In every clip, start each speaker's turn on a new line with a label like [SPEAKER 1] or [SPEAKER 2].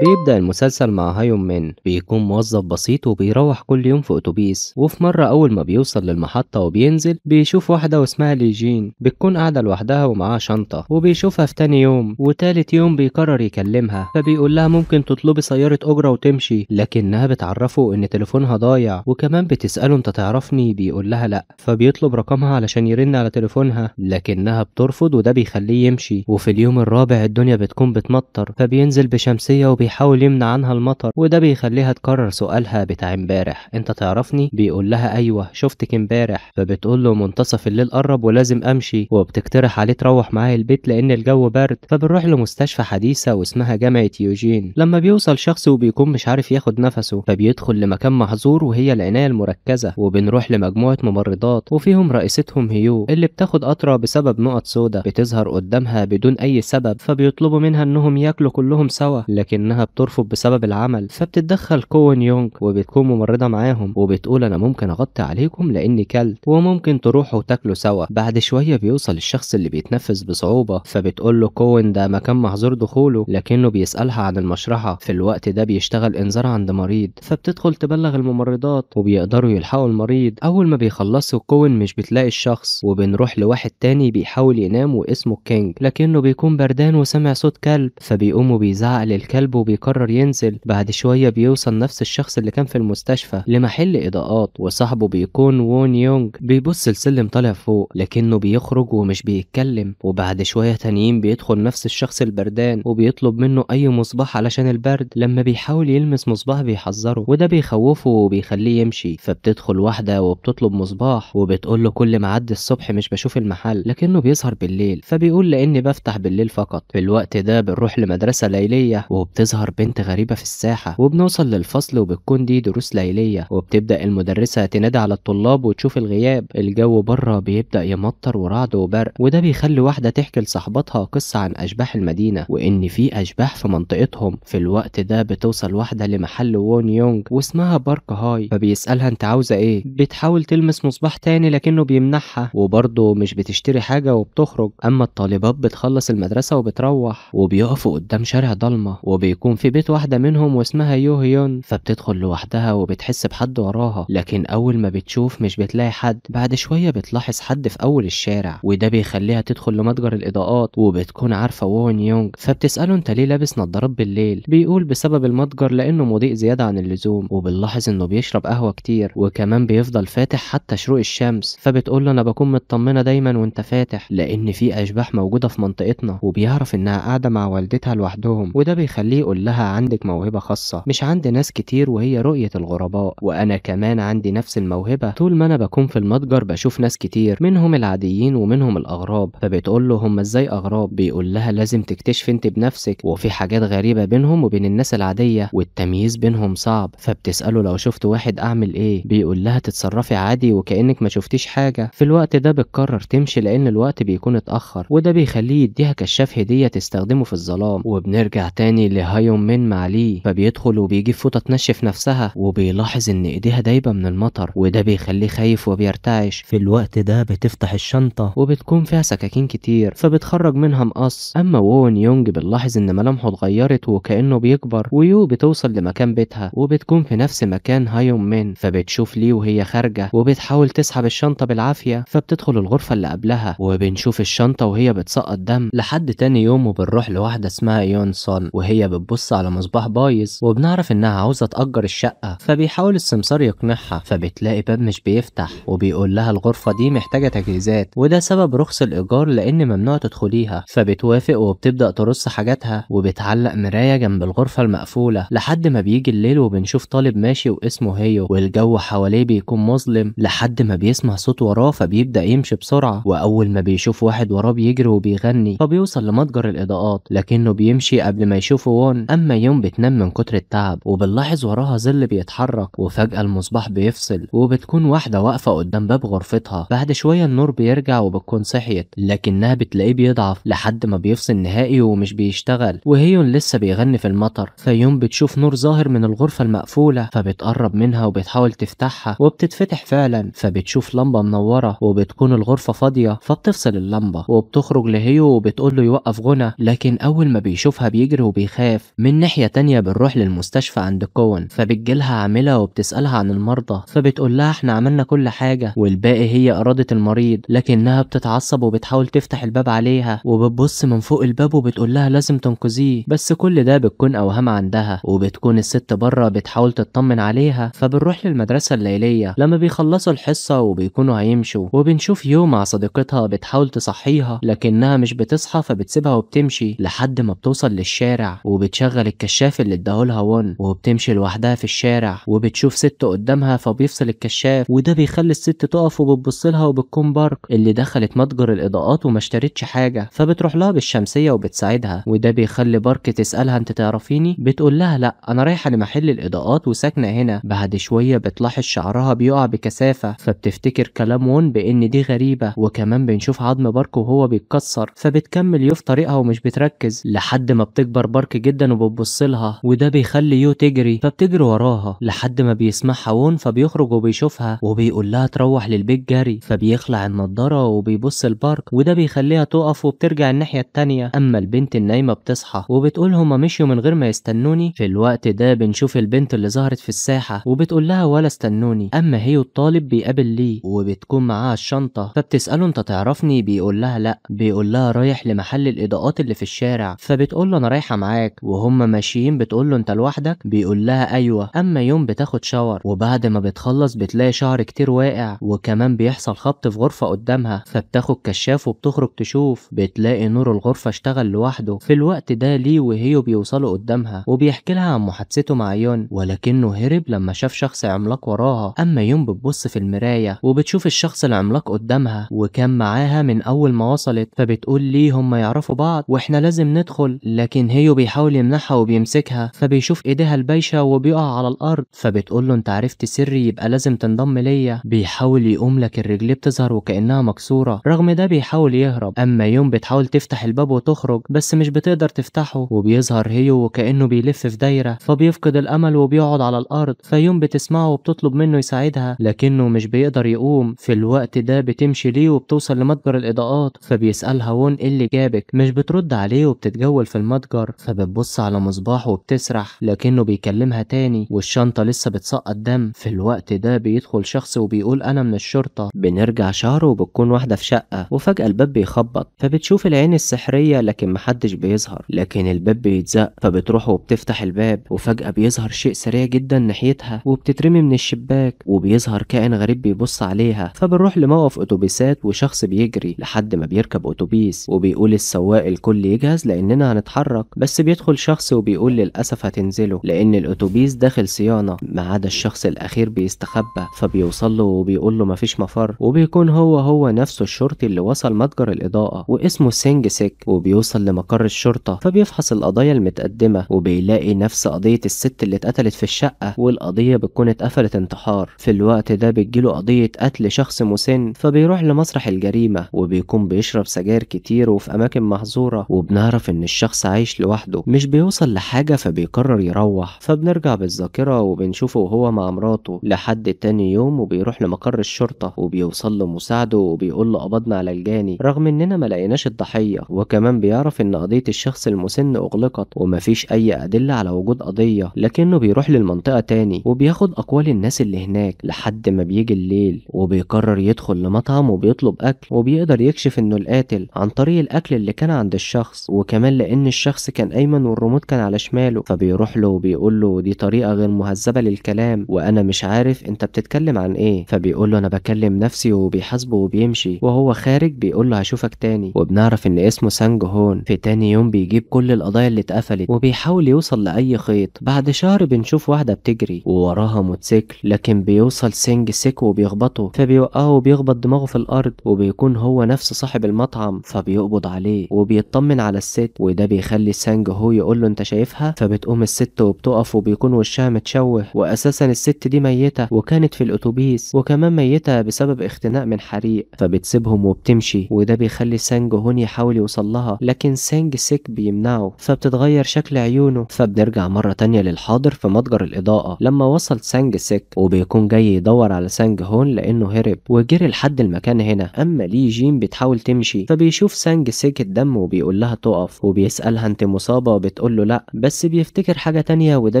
[SPEAKER 1] بيبدأ المسلسل مع هايون مين، بيكون موظف بسيط وبيروح كل يوم في أتوبيس. وفي مرة أول ما بيوصل للمحطة وبينزل بيشوف واحدة واسمها ليجين، بتكون قاعدة لوحدها ومعاها شنطة، وبيشوفها في تاني يوم وتالت يوم بيقرر يكلمها، فبيقول لها ممكن تطلبي سيارة أجرة وتمشي، لكنها بتعرفه إن تليفونها ضايع، وكمان بتسأله أنت تعرفني؟ بيقول لها لأ، فبيطلب رقمها علشان يرن على تليفونها، لكنها بترفض وده بيخليه يمشي. وفي اليوم الرابع الدنيا بتكون بتمطر، فبينزل بشمسية وبيحاول يمنع عنها المطر، وده بيخليها تكرر سؤالها بتاع امبارح، انت تعرفني؟ بيقول لها ايوه شفتك امبارح، فبتقول له منتصف الليل قرب ولازم امشي، وبتقترح عليه تروح معاه البيت لان الجو برد. فبنروح لمستشفى حديثه واسمها جامعه يوجين. لما بيوصل شخص وبيكون مش عارف ياخد نفسه، فبيدخل لمكان محظور وهي العنايه المركزه، وبنروح لمجموعه ممرضات وفيهم رئيستهم هيو اللي بتاخد قطره بسبب نقط سودا بتظهر قدامها بدون اي سبب، فبيطلبوا منها انهم ياكلوا كلهم سوا، لكنها بترفض بسبب العمل. فبتتدخل كون يونغ وبتكون ممرضة معاهم، وبتقول انا ممكن اغطي عليكم لاني كلت وممكن تروحوا تاكلوا سوا. بعد شوية بيوصل الشخص اللي بيتنفس بصعوبة، فبتقول له كون ده مكان محظور دخوله، لكنه بيسألها عن المشرحة. في الوقت ده بيشتغل انذار عند مريض، فبتدخل تبلغ الممرضات وبيقدروا يلحقوا المريض. اول ما بيخلصوا كون مش بتلاقي الشخص، وبنروح لواحد تاني بيحاول ينام واسمه كينج، لكنه بيكون بردان وسمع صوت كلب، فبيقوم وبيزعق للكلب وبيقرر ينزل. بعد شوية بيوصل نفس الشخص اللي كان في المستشفى لمحل إضاءات، وصاحبه بيكون وون يونغ، بيبص السلم طالع فوق لكنه بيخرج ومش بيتكلم. وبعد شوية تانيين بيدخل نفس الشخص البردان وبيطلب منه أي مصباح علشان البرد، لما بيحاول يلمس مصباح بيحذره وده بيخوفه وبيخليه يمشي. فبتدخل واحدة وبتطلب مصباح وبتقول له كل ما عدي الصبح مش بشوف المحل، لكنه بيظهر بالليل، فبيقول لاني بفتح بالليل فقط. في الوقت ده بنروح لمدرسة ليلية وبتظهر بنت غريبة في الساحة، وبنوصل للفصل وبتكون دي دروس ليلية، وبتبدأ المدرسة تنادي على الطلاب وتشوف الغياب. الجو بره بيبدأ يمطر ورعد وبرق، وده بيخلي واحدة تحكي لصاحبتها قصة عن أشباح المدينة وإن في أشباح في منطقتهم. في الوقت ده بتوصل واحدة لمحل وون يونغ واسمها بارك هاي، فبيسألها انت عاوزة ايه؟ بتحاول تلمس مصباح تاني لكنه بيمنعها، وبرضه مش بتشتري حاجة وبتخرج. أما الطالبات بتخلص المدرسة وبتروح، وبيقفوا قدام شارع ضلمة، وبيكون في بيت واحدة منهم واسمها يو هيون، فبتدخل لوحدها وبتحس بحد وراها، لكن أول ما بتشوف مش بتلاقي حد. بعد شوية بتلاحظ حد في أول الشارع، وده بيخليها تدخل لمتجر الإضاءات، وبتكون عارفة وون يونغ، فبتسأله انت ليه لابس نظارات بالليل؟ بيقول بسبب المتجر لأنه مضيء زيادة عن اللزوم، وبنلاحظ انه بيشرب قهوة كتير، وكمان بيفضل فاتح حتى شروق الشمس. فبتقول له انا بكون مطمنة دايما وانت فاتح لأن في أشباح موجودة في منطقتنا، وبيعرف انها قاعدة مع والدتها لوحدهم، وده بيخليه يقول لها عندك موهبة خاصة مش عند ناس كتير وهي رؤية الغرباء، وانا كمان عندي نفس الموهبة، طول ما انا بكون في المتجر بشوف ناس كتير منهم العاديين ومنهم الاغراب. فبتقول له هم ازاي اغراب؟ بيقول لها لازم تكتشف انت بنفسك، وفي حاجات غريبة بينهم وبين الناس العادية والتمييز بينهم صعب. فبتسأله لو شفت واحد اعمل ايه؟ بيقول لها تتصرفي عادي وكأنك ما شفتيش حاجة. في الوقت ده بتقرر تمشي لان الوقت بيكون اتأخر، وده بيخليه يديها كشاف هدية تستخدمه في الظلام. وبنرجع تاني لهايون مين مع لي، فبيدخل وبيجيب فوطة تنشف نفسها، وبيلاحظ ان ايديها دايبة من المطر، وده بيخليه خايف وبيرتعش. في الوقت ده بتفتح الشنطة وبتكون فيها سكاكين كتير، فبتخرج منها مقص. اما وون يونج بنلاحظ ان ملامحه اتغيرت وكأنه بيكبر. ويو بتوصل لمكان بيتها وبتكون في نفس مكان هايون مين، فبتشوف لي وهي خارجة وبتحاول تسحب الشنطة بالعافية، فبتدخل الغرفة اللي قبلها وبنشوف الشنطة وهي بتسقط دم. لحد تاني يوم وبنروح لواحدة اسمها يون سون، وهي بتبص على مصباح بايظ، وبنعرف انها عاوزة تأجر الشقة، فبيحاول السمسار يقنعها، فبتلاقي باب مش بيفتح، وبيقول لها الغرفة دي محتاجة تجهيزات وده سبب رخص الإيجار لأن ممنوع تدخليها. فبتوافق وبتبدأ ترص حاجاتها، وبتعلق مراية جنب الغرفة المقفولة لحد ما بيجي الليل، وبنشوف طالب ماشي واسمه هيو، والجو حواليه بيكون مظلم لحد ما بيسمع صوت وراه، فبيبدأ يمشي بسرعة، وأول ما بيشوف واحد وراه بيجري وبيغني، فبيوصل لمتجر الإضاءات لكنه بيمشي قبل ما يشوفه وون. أما يوم بتنام من كتر التعب، وبنلاحظ وراها ظل بيتحرك، وفجأة المصباح بيفصل، وبتكون واحدة واقفة قدام باب غرفتها. بعد شوية النور بيرجع وبتكون صحيت، لكنها بتلاقيه بيضعف لحد ما بيفصل نهائي ومش بيشتغل، وهيون لسه بيغني في المطر. فيوم بتشوف نور ظاهر من الغرفة المقفولة، فبتقرب منها وبتحاول تفتحها وبتتفتح فعلا، فبتشوف لمبة منورة وبتكون الغرفة فاضية، فبتفصل اللمبة وبتخرج لهيو وبتقول له يوقف غنى، لكن أول ما بيشوفها بيجري وبيخاف. الكشاف. من ناحية تانية بنروح للمستشفى عند كون، فبتجيلها عاملة وبتسألها عن المرضى، فبتقول لها احنا عملنا كل حاجة والباقي هي إرادة المريض، لكنها بتتعصب وبتحاول تفتح الباب عليها وبتبص من فوق الباب وبتقول لها لازم تنقذيه، بس كل ده بتكون أوهام عندها، وبتكون الست بره بتحاول تطمن عليها. فبنروح للمدرسة الليلية لما بيخلصوا الحصة وبيكونوا هيمشوا، وبنشوف يو مع صديقتها بتحاول تصحيها لكنها مش بتصحى، فبتسيبها وبتمشي لحد ما بتوصل للشارع وبتشغل الكشاف اللي اداهولها ون، وبتمشي لوحدها في الشارع وبتشوف ست قدامها فبيفصل الكشاف، وده بيخلي الست تقف وبتبص لها وبتكون بارك اللي دخلت متجر الاضاءات وما اشترتش حاجة، فبتروح لها بالشمسيه وبتساعدها، وده بيخلي بارك تسالها انت تعرفيني؟ بتقول لها لا انا رايحة لمحل الاضاءات وساكنه هنا. بعد شوية بتلاحظ شعرها بيقع بكثافة، فبتفتكر كلام ون بان دي غريبة، وكمان بنشوف عظم بارك وهو بيتكسر، فبتكمل يو في طريقها ومش بتركز لحد ما بتكبر بارك جدا وبتبص لها، وده بيخلي يو تجري، فبتجري وراها لحد ما بيسمعها وون، فبيخرج وبيشوفها وبيقول لها تروح للبيت جري، فبيخلع النضارة وبيبص البارك، وده بيخليها تقف وبترجع الناحية التانية. اما البنت النايمه بتصحى وبتقول هما مشيوا من غير ما يستنوني. في الوقت ده بنشوف البنت اللي ظهرت في الساحة وبتقول لها ولا استنوني. اما هي الطالب بيقابل ليه وبتكون معاها الشنطة، فبتساله انت تعرفني؟ بيقول لها لا، بيقول لها رايح لمحل الاضاءات اللي في الشارع، فبتقول له انا رايحة معاك، وهم ماشيين بتقول له انت لوحدك؟ بيقول لها ايوه. اما يوم بتاخد شاور، وبعد ما بتخلص بتلاقي شعر كتير واقع، وكمان بيحصل خبط في غرفة قدامها، فبتاخد كشاف وبتخرج تشوف، بتلاقي نور الغرفة اشتغل لوحده. في الوقت ده لي وهيو بيوصلوا قدامها وبيحكي لها عن محادثته مع يون، ولكنه هرب لما شاف شخص عملاق وراها. اما يون بتبص في المراية وبتشوف الشخص العملاق قدامها وكان معاها من اول ما وصلت، فبتقول ليه هما يعرفوا بعض واحنا لازم ندخل، لكن هيو بيحاول يمنعها وبيمسكها، فبيشوف ايديها البايشه وبيقع على الارض، فبتقول له انت عرفت سري يبقى لازم تنضم ليا. بيحاول يقوم لكن رجليه بتظهر وكانها مكسورة، رغم ده بيحاول يهرب. اما يوم بتحاول تفتح الباب وتخرج بس مش بتقدر تفتحه، وبيظهر هيو وكانه بيلف في دايرة، فبيفقد الامل وبيقعد على الارض. فيوم بتسمعه وبتطلب منه يساعدها لكنه مش بيقدر يقوم. في الوقت ده بتمشي ليه وبتوصل لمتجر الاضاءات، فبيسالها وون ايه اللي جابك؟ مش بترد عليه وبتتجول في المتجر، فبتبص على مصباح وبتسرح لكنه بيكلمها تاني والشنطه لسه بتسقط دم. في الوقت ده بيدخل شخص وبيقول انا من الشرطة. بنرجع شهر وبتكون واحدة في شقه، وفجاة الباب بيخبط، فبتشوف العين السحريه لكن محدش بيظهر، لكن الباب بيتزق، فبتروح وبتفتح الباب، وفجاة بيظهر شيء سريع جدا ناحيتها وبتترمي من الشباك، وبيظهر كائن غريب بيبص عليها. فبنروح لموقف اتوبيسات وشخص بيجري لحد ما بيركب اتوبيس، وبيقول السواق الكل يجهز لاننا هنتحرك، بس بيدخل شخص وبيقول للاسف هتنزلوا لان الاتوبيس داخل صيانة، ما عدا الشخص الاخير بيستخبى، فبيوصل له وبيقول له مفيش مفر، وبيكون هو نفسه الشرطي اللي وصل متجر الاضاءة واسمه سينج سيك، وبيوصل لمقر الشرطة، فبيفحص القضايا المتقدمة وبيلاقي نفس قضية الست اللي اتقتلت في الشقة، والقضية بتكون اتقفلت انتحار. في الوقت ده بتجيله قضية قتل شخص مسن، فبيروح لمسرح الجريمة وبيكون بيشرب سجاير كتير وفي اماكن محظورة، وبنعرف ان الشخص عايش لوحده مش بيوصل لحاجة، فبيقرر يروح. فبنرجع بالذاكرة وبنشوفه وهو مع مراته لحد تاني يوم، وبيروح لمقر الشرطة وبيوصل له مساعدة وبيقول له قبضنا على الجاني رغم اننا ما لقيناش الضحية، وكمان بيعرف ان قضية الشخص المسن اغلقت ومفيش اي ادلة على وجود قضية، لكنه بيروح للمنطقة تاني وبياخد اقوال الناس اللي هناك لحد ما بيجي الليل، وبيقرر يدخل لمطعم وبيطلب اكل، وبيقدر يكشف انه القاتل عن طريق الاكل اللي كان عند الشخص، وكمان لان الشخص كان ايمن والريموت كان على شماله، فبيروح له وبيقول له دي طريقه غير مهذبة للكلام وانا مش عارف انت بتتكلم عن ايه، فبيقول له انا بكلم نفسي، وبيحاسبه وبيمشي. وهو خارج بيقول له هشوفك تاني، وبنعرف ان اسمه سانج هون. في تاني يوم بيجيب كل القضايا اللي اتقفلت وبيحاول يوصل لاي خيط. بعد شهر بنشوف واحدة بتجري ووراها موتوسيكل، لكن بيوصل سينج سيك وبيخبطه، فبيوقعه وبيخبط دماغه في الارض، وبيكون هو نفس صاحب المطعم، فبيقبض عليه وبيطمن على الست، وده بيخلي سانج هو يقول له انت شايفها؟ فبتقوم الست وبتقف وبيكون وشها متشوه، واساسا الست دي ميته وكانت في الاتوبيس، وكمان ميته بسبب اختناق من حريق، فبتسيبهم وبتمشي، وده بيخلي سانج هون يحاول يوصل لها، لكن سانج سيك بيمنعه، فبتتغير شكل عيونه. فبنرجع مرة تانية للحاضر في متجر الإضاءة لما وصل سانج سيك، وبيكون جاي يدور على سانج هون لأنه هرب وجري لحد المكان هنا. أما لي جين بتحاول تمشي، فبيشوف سانج سيك الدم وبيقول لها تقف، وبيسألها انت مصابة؟ وبتقول له لا، بس بيفتكر حاجة تانية وده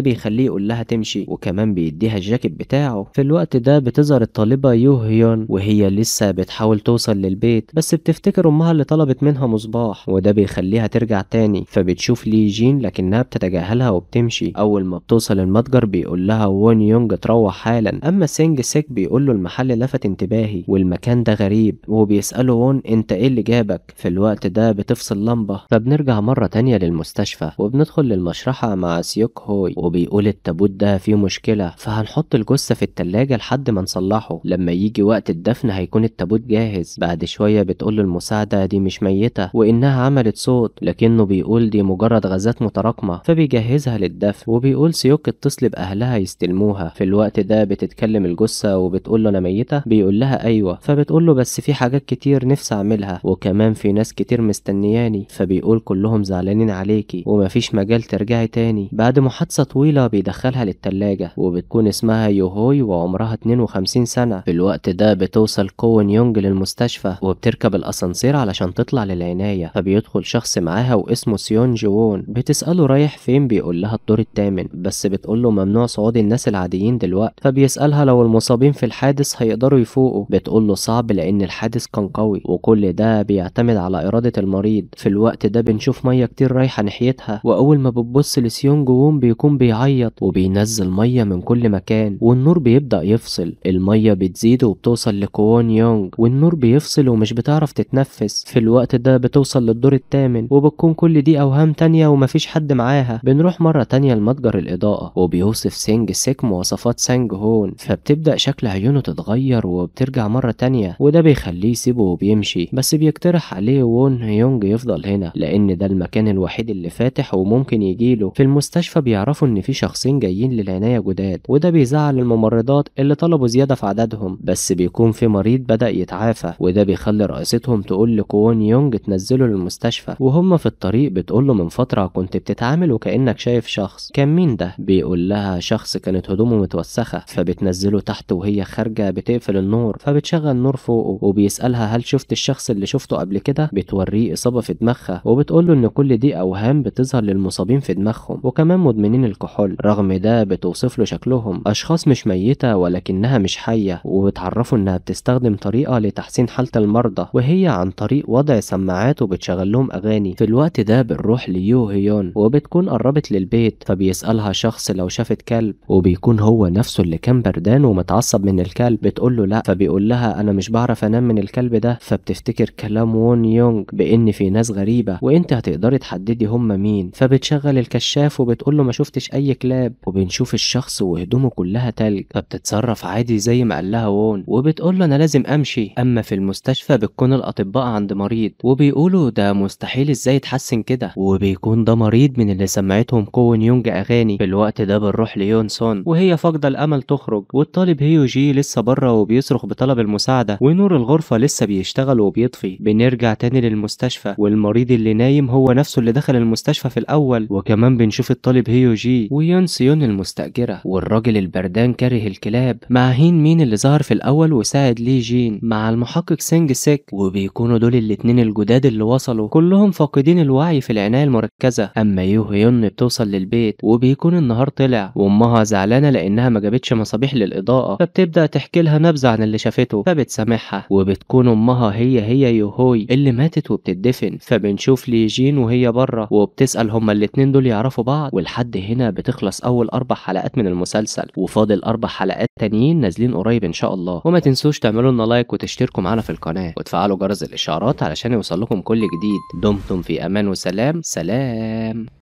[SPEAKER 1] بيخليه يقول لها تمشي، وكمان بيديها الجاكيت بتاعه. في الوقت ده بتظهر الطالبة يوهيون وهي لسه بتحاول توصل للبيت، بس بتفتكر امها اللي طلبت منها مصباح، وده بيخليها ترجع تاني. فبتشوف لي جين لكنها بتتجاهلها وبتمشي. اول ما بتوصل المتجر بيقول لها وون يونج تروح حالا. اما سينج سيك بيقول له المحل لفت انتباهي والمكان ده غريب، وبيسأله وون انت ايه اللي جابك. في الوقت ده بتفصل لمبة. فبنرجع مرة تانية للمستشفى وبندخل للمشرحة مع سيوك هوي، وبيقول التابوت ده فيه مشكلة، فهنحط الجثة في التلاجة لحد ما نصلحه، لما يجي وقت الدفن هيكون التابوت جاهز. بعد شوية بتقول المساعدة دي مش ميتة وإنها عملت صوت، لكنه بيقول دي مجرد غازات متراكمة، فبيجهزها للدفن. وبيقول سيوك اتصل بأهلها يستلموها. في الوقت ده بتتكلم الجثة وبتقول له أنا ميتة، بيقول لها أيوة، فبتقول له بس في حاجات كتير نفسي أعملها، وكمان في ناس كتير مستنياني، فبيقول كلهم زعلانين عليكي ومفيش مجال ترجعي تاني. بعد محادثة طويلة بيدخلها للتلاجة، وبتكون اسمها يوهوي وعمرها 52 سنة. في الوقت ده بتوصل كوين يونج للمستشفى وبتركب الأسانسير علشان تطلع للعناية، فبيدخل شخص معاها واسمه سيون جوون. بتسأله رايح فين، بيقول لها الدور الثامن، بس بتقول له ممنوع صعود الناس العاديين دلوقتي. فبيسألها لو المصابين في الحادث هيقدروا يفوقوا، بتقول له صعب لأن الحادث كان قوي وكل ده بيعتمد على إرادة المريض. في الوقت ده بنشوف مية كتير رايحة ناحيتها، وأول ما بتبص لسيون جوون بيكون بيعيط وبينزل مية من كل مكان، والنور بيبدأ يفصل. المية بتزيد وبتوصل لكوون يونج، والنور بيفصل ومش بتعرف تتنفس. في الوقت ده بتوصل للدور الثامن، وبتكون كل دي أوهام تانية ومفيش حد معاها. بنروح مرة تانية لمتجر الإضاءة، وبيوصف سينج سيك مواصفات سانج هون، فبتبدأ شكل عيونه تتغير وبترجع مرة تانية، وده بيخليه يسيبه وبيمشي. بس بيقترح عليه وون هيونج يفضل هنا لأن ده المكان الوحيد اللي فاتح وممكن يجيله. في المستشفى بيعرفوا إن في شخصين جايين للعناية جداد، وده بيزعل الممرضات اللي طلبوا زيادة في عددهم، بس بيكون في مريض بدأ يتعافى، وده بيخلي رئيستهم تقول لكوون يونج تنزله للمستشفى. وهم في الطريق بتقول له من فترة كنت بتتعامل وكأنك شايف شخص، كان مين ده؟ بيقول لها شخص كانت هدومه متوسخة. فبتنزله تحت وهي خارجة بتقفل النور، فبتشغل نور فوقه، وبيسألها هل شفت الشخص اللي شفته قبل كده؟ بتوريه إصابة في دماغها، وبتقول له إن كل دي أوهام بتظهر للمصابين في دماغهم وكمان مدمنين الكحول. رغم ده بتوصف له شكلهم، أشخاص مش ميتة ولكنها مش حية، وبتعرفوا إنها بتستخدم طريقة لتحسين حالة المرضى، وهي عن طريق وضع سماعات وبتشغل لهم أغاني. في الوقت ده بنروح ليو هيون، وبتكون قربت للبيت، فبيسألها شخص لو شافت كلب، وبيكون هو نفسه اللي كان بردان ومتعصب من الكلب. بتقول له لا، فبيقول لها أنا مش بعرف أنام من الكلب ده. فبتفتكر كلام وون يونج بإن في ناس غريبة وإنت هتقدري تحددي هم مين، فبتشغل الكشاف وبتقول له ما شفتش أي كلاب. وبنشوف الشخص وهدومه كلها تلج، فبتتصرف عادي زي ما قال لها وون، وبتقول له أنا لازم أمشي. أما في المستشفى بتكون الأطباء عند مريض، وبيقولوا ده مستحيل إزاي يتحسن كده، وبيكون ده مريض من اللي سمعتهم كوين يونج أغاني. في الوقت ده بنروح ليون سون وهي فاقدة الأمل تخرج، والطالب هيو جي لسه بره وبيصرخ بطلب المساعدة، ونور الغرفة لسه بيشتغل وبيطفي. بنرجع تاني للمستشفى، والمريض اللي نايم هو نفسه اللي دخل المستشفى في الأول، وكمان بنشوف الطالب هيو جي ويون سيون المستأجرة، والراجل البردان كاره الكلاب مع هين مين اللي ظهر في الأول وساعد لي جين، مع المحقق سينج سيك، وبيكونوا دول الاتنين الجداد اللي وصلوا كلهم فاقدين الوعي في العناية المركزة. أما يو هيون بتوصل للبيت وبيكون النهار طلع، وأمها زعلانة لأنها ما جابتش مصابيح للإضاءة، فبتبدأ تحكي لها نبذة عن اللي شافته، فبتسامحها، وبتكون أمها هي يوهوي اللي ماتت وبتدفن. فبنشوف لي جين وهي بره وبتسأل هما الاتنين دول يعرفوا بعض. ولحد هنا بتخلص أول 4 حلقات من المسلسل، وفاضل 4 حلقات تانيين نازلين قريب إن شاء الله. وما تنسوش تعملوا لنا لايك وتشتركوا معانا في القناة وتفعلوا جرس الإشعارات علشان يوصل لكم كل جديد. دمتم في أمان وسلام. سلام.